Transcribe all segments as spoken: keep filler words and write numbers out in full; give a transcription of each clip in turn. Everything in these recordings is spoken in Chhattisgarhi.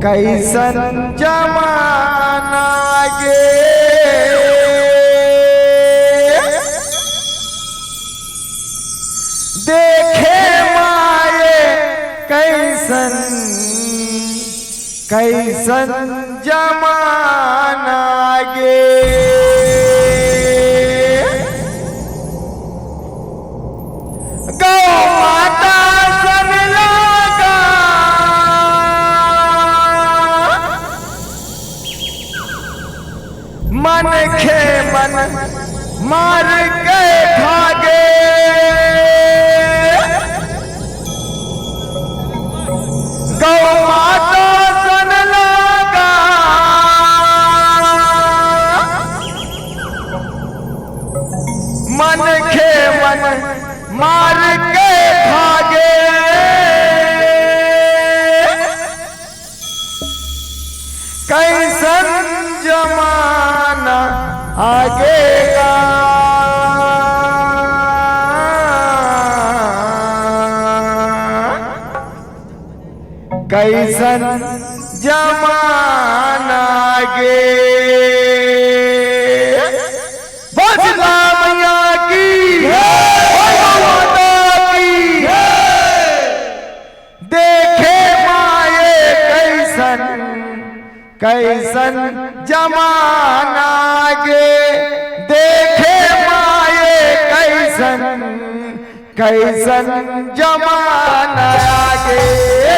कइसन जमाना गे, देखे माये कइसन, कइसन जमाना गे। गौ माता सन लागा मनखे मन मार के खागे। गौ माता सन लागा मनखे मन मार के खागे। कइसन जमाना आगे गा, कइसन जमाना गे। बोल शीतला मैया की, बोल गौ माता की। देखे माये कइसन, कइसन जमाना गे। देखे माये कइसन, कइसन जमाना आगे।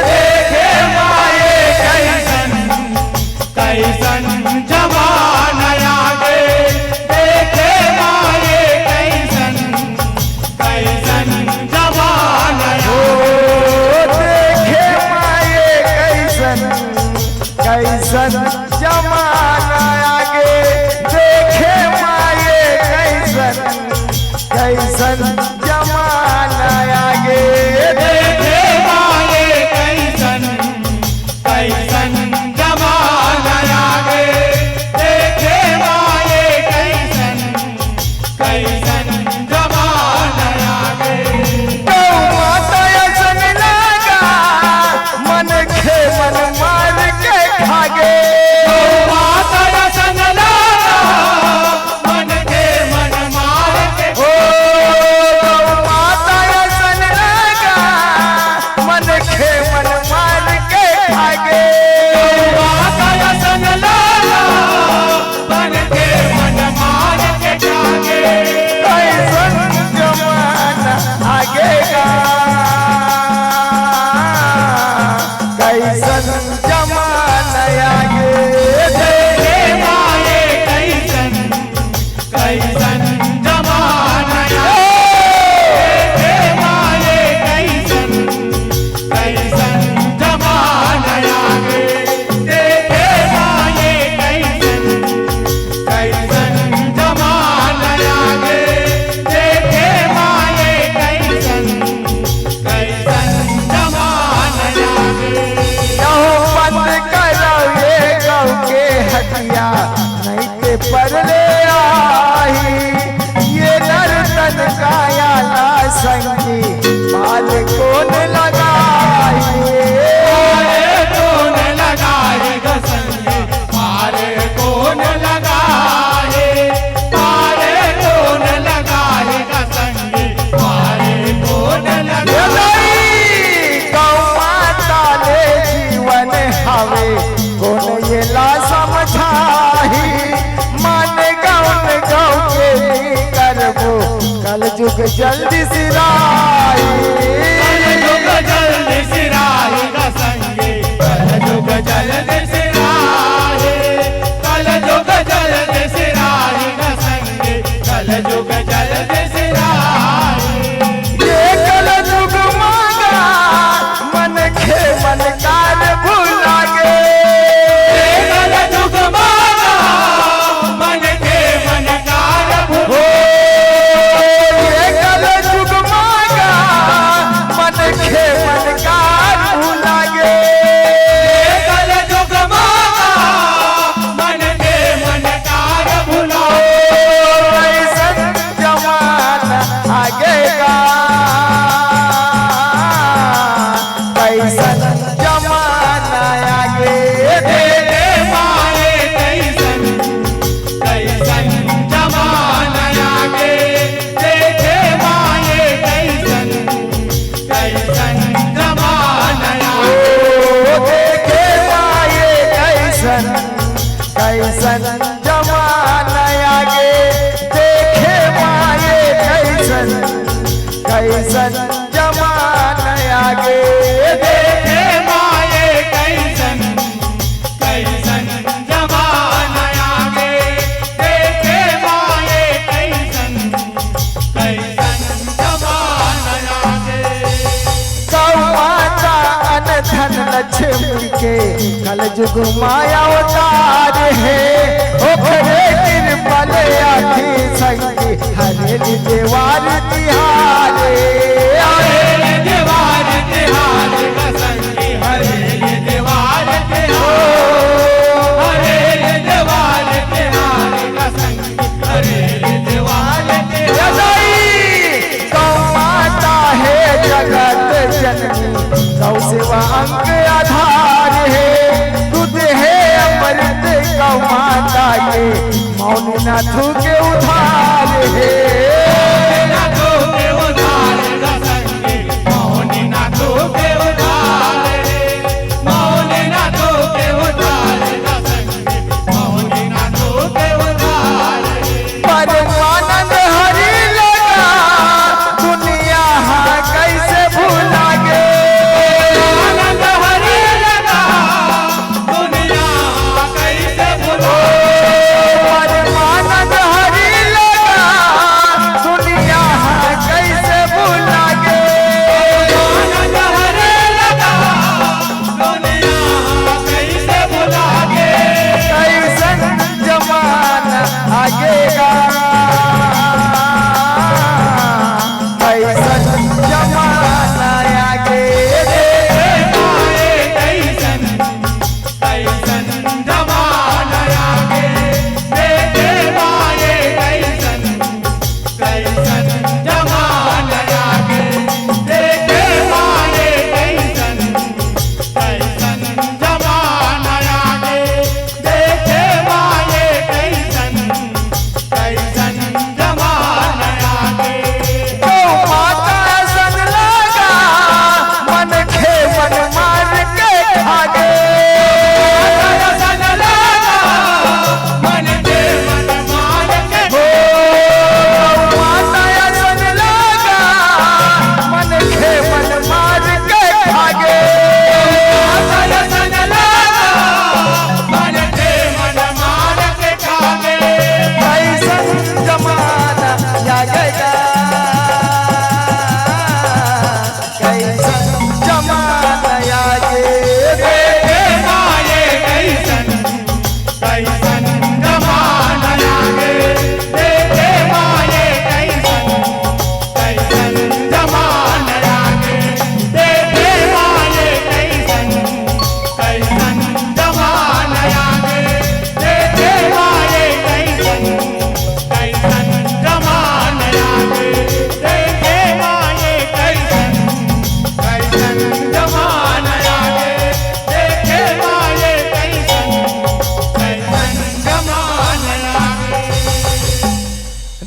देखे माये कइसन, कइसन जमाना आगे। देखे माये कइसन, कइसन जमाना ओ, आगे। देखे माये कइसन, कइसन जमाना आगे। देखे माये कइसन, कइसन जमाना आगे। देखे माये कइसन, कइसन जमाना आगे। देखे माये कइसन, कइसन जमाना आगे। गौ माता असन लागा, मनखे मन मार के खागे। गौ माता असन लागा, मनखे मन मार के ओ, गौ माता असन लागा, मनखे मन मार के खागे। गौ माता असन लागा, मनखे मन मार के खागे। कइसन जमाना आगे गा, कइसन जमाना आगे। देखे माये कइसन, कइसन जमाना आगे। देखे माये कइसन, कइसन जमाना आगे। देखे माये कइसन, कइसन जमाना आगे। देखे माये कइसन, कइसन जमाना आगे। कहूँ बंद करव ये गौ के हटिया, नइ ते परले आही। ये नर्तन काया ला संगी, पार कोन लगाही। पार कोन लगाही ग संगी, पार कोन लगाही। पार कोन लगाही ग संगी, पार कोन ए लगाही। दाई, गौ माता ले जीवन हावे, कोन येला समझाही। मन गौन गौ के नी करबो, कलजुग जल्दी सिराही। कलजुग जल्दी सिराही ग संगी, कलजुग जल्दी सिराही। कलजुग जल्दी सिराही ग संगी, कलजुग जल्दी सिराही। ये कलजुग मागा, मनखे मन कार भुला गे। ये कलजुग मागा, मनखे मन कार भुला हो, ये कलजुग मा जमाना आगे, देखे माये कैसन, कैसन जमाना आगे। देखे माये कैसन, कैसन जमाना आगे। देखे माये कैसन, कैसन जमाना आगे। गौ माता अन धन लक्ष्मी के कलजुग माया अवतार हे। ओकरे कृपा ले आखी संगी हरेली देवार तिहार। हरेली देवार तिहार का संगी, हरेली देवार तिहार। हरेली देवार तिहार का संगी, हरेली देवार तिहार। गौ माता हे जगत जननी, गौ सेवा अंग आधार हे। दूध हे अमृत गौ माता के, मौनी नाथू के उधार हे। मौनी नाथू के उधार का संगी, मौनी नाथू के उधार हे। मौनी नाथू के उधार का संगी, मौनी नाथू के उधार हे। परमानंद हरि लगा, दुनिया हा कैसे भुला गे। आनंद हरि लगा, दुनिया हा कैसे भुला गे। परमानंद हरि लगा, दुनिया हा कैसे भुला गे। आनंद हरि लगा, दुनिया हा कैसे भुला गे। कैसन जमाना आगे गा, कैसन जमाना आगे। देखे माये कैसन, कैसन जमाना आगे। देखे माये कैसन, कैसन जमाना आगे। देखे माये कैसन, कैसन जमाना आगे। देखे माये कैसन, कैसन जमाना आगे। गौ माता असन लगा, मन खे मन मार के खागे। माता असन लगा, मन खे मन मार के। गौ माता असन लगा, मन खे मन मार के खागे। माता असन लगा, मन खे मन मार के खागे। कैसन जमाना आगे गा, कैसन जमाना आगे। देखे माये कैसन, कैसन जमाना आगे। देखे माये कैसन, कैसन जमाना आगे। देखे माये कैसन, कैसन जमाना आगे। देखे माये कैसन, कैसन जमाना आगे। देखे माये कैसन, कैसन जमाना आगे। देखे माये कैसन, कैसन जमाना आगे।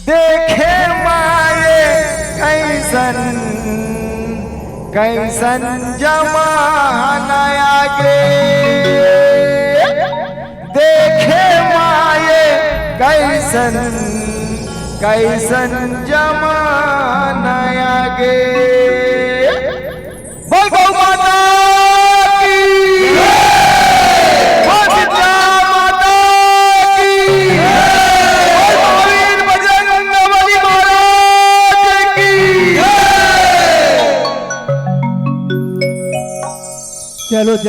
देखे माये कैसन, कैसन जमाना आगे। देखे माये कैसन, कैसन जमाना आगे। बोल गौ माता की, बोल शीतला माता की, बोल महावीर बजरंग बली महाराज की। चलो, चलो।